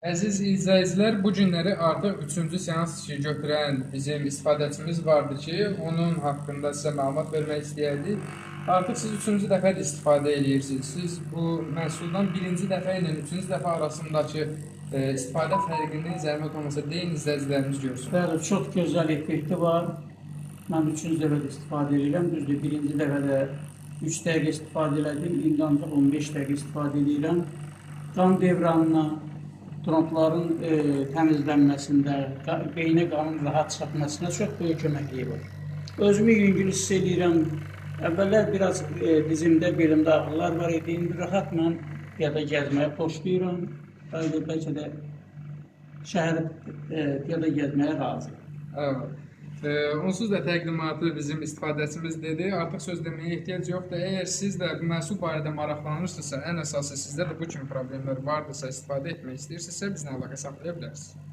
Əziz izləyicilər, bu günləri artıq 3-cü seans götürən bizim istifadəçimiz vardı ki, onun haqqında sizə məlumat vermək istəyərdik. Artıq siz 3-cü dəfədir istifadə edirsiniz. Siz bu məhsuldan birinci dəfə ilə 3-cü dəfə arasındakı istifadə fərqini zəhmət olmasa deyin, izləyicilərimiz görsün. Bəli, çox gözəl effekti var. Mən 3-cü dəfədə istifadə edirəm. Düzdür, birinci dəfədə 3 dəqiqə istifadə elədim. İndi ancaq 15 dəqiqə istifadə edirəm. Qan devranına, trompların təmizlənməsində, beyinə qanın rahat çatmasına çox böyük köməkliyi var. Özümü yüngül hiss edirəm. Əvvəllər biraz dizimdə, belimdə ağrılar var idi. İndi rahat mən piyada gəzməyə xoşlayıram. Bəlkə də şəhərə piyada gəzməyə razıyam. Evet. Onsuz da təqdimatı bizim istifadəçimiz dedi. Artıq söz deməyə ehtiyac yoxdur. Əgər siz də bu məhsul barədə maraqlanırsınızsa, ən əsası sizdə də bu kimi problemlər vardısa, istifadə etmək istəyirsinizsə, bizlə əlaqə saxlaya bilərsiniz.